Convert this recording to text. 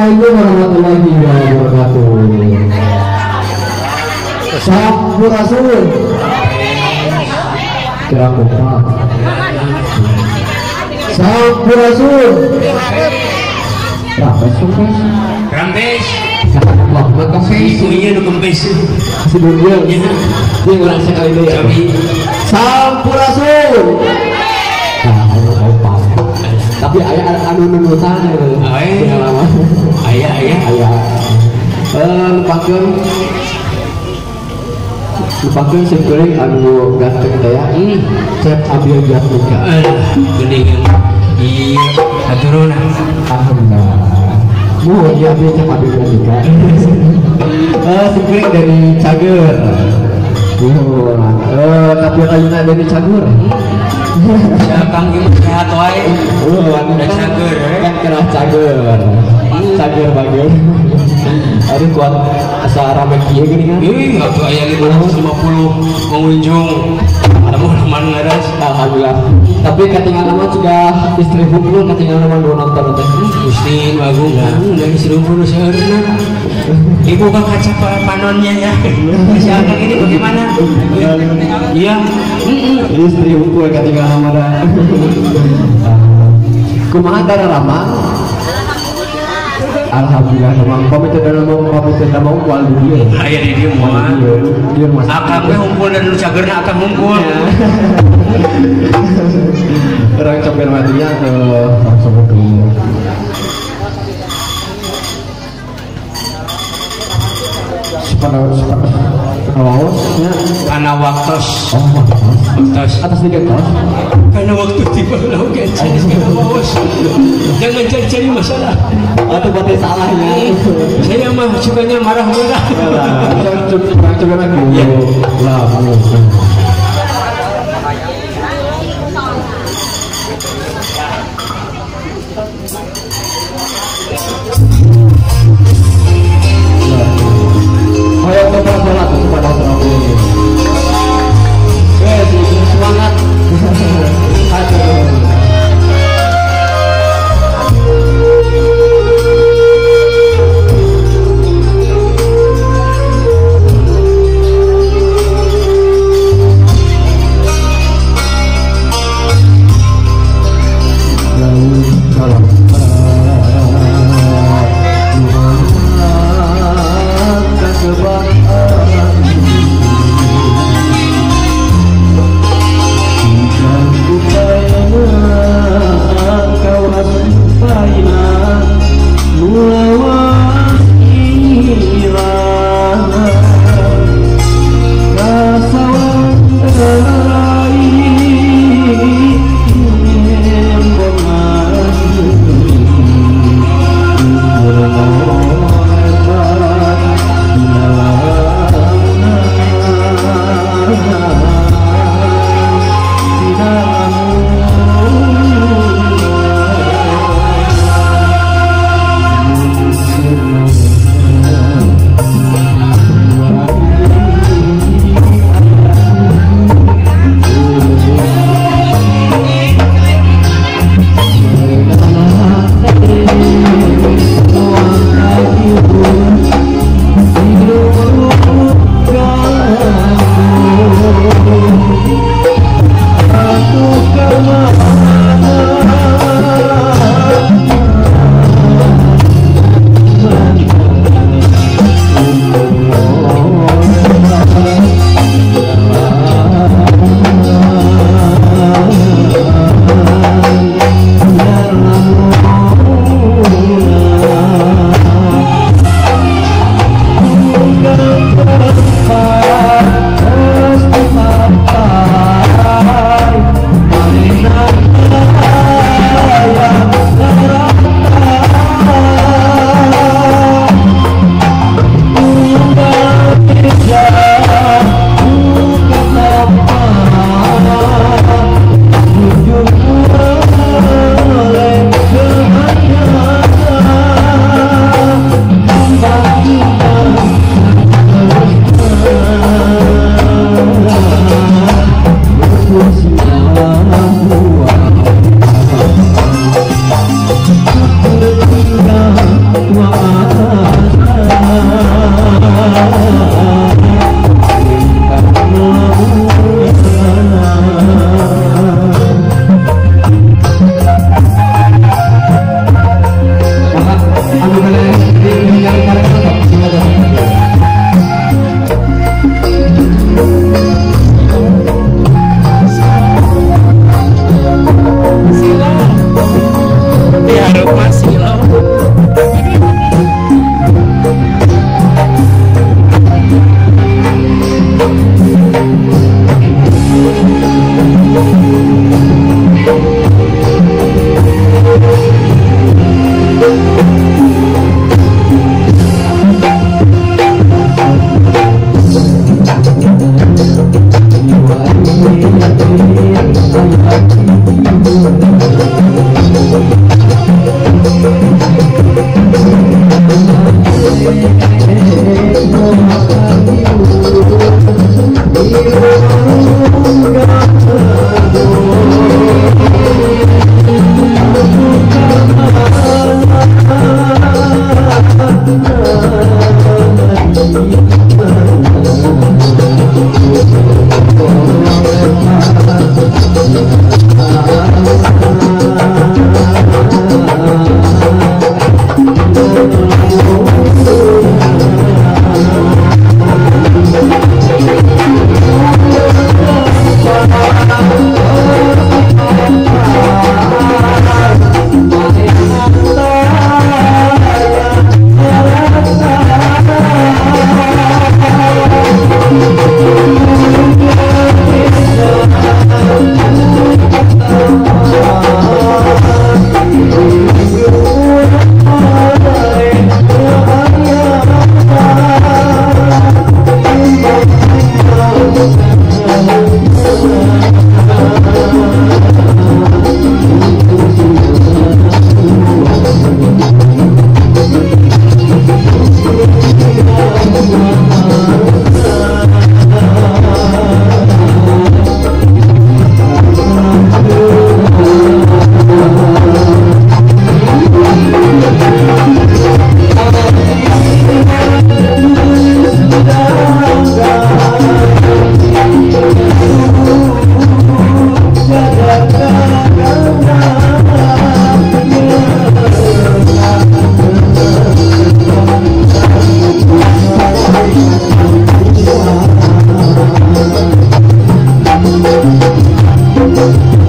Assalamualaikum warahmatullahi wabarakatuh. Sampurasun. Kira kompak. Sampurasun. Rampes kempes. Rampes. Wah, kempes. Ikunya nu kempes. Si dunia. Ini orang sekali deh. Sampurasun. Nah, kompak. Tapi ayah anu nunutan gitu. Ayah ayah ayah. Lupakeun sim kuring anu ganteng teh ya. Cep Abil Jatmika. Geuningan. Iya, haturun. Alhamdulillah. Mu iya Abil Cep Abil Jatmika. Sim kuring dari Cager. Tapi ayeuna dari Cagur. Ya Kang ieu sehat wae. Udah cager kan kena cager. Cager bagus. Aduh kuat asa rame kieu geuning kan. Ih, atuh aya 550 pengunjung. Lamun aman ngaras. Alhamdulillah. Tapi katingalan mah juga istri hungkul katingalan mah nu nonton teh. Gusti nu agung da istri hungkul saeurna. Ibu kan kaca panonnya ya. Si Akang ini bagaimana? Iya. Istri hungkul katingalan mah da. Kumaha dararama? Alhamdulillah memang pamit dan mau kual di dieu. Aya di dieu moal. Akang we hungkul dan nu cagerna akang hungkul. Orang coper matinya langsung ke Karena waktos. Oh, waktos. Atas tiga tos. Karena waktu tiba lauk karena waos. Jangan cari-cari masalah. Atau buat salahnya. Saya mah sukanya marah-marah. Coba lagi. Lah, ayo coba sholat kepada Rasul. Guys, semangat. Aduh. Wow. Thank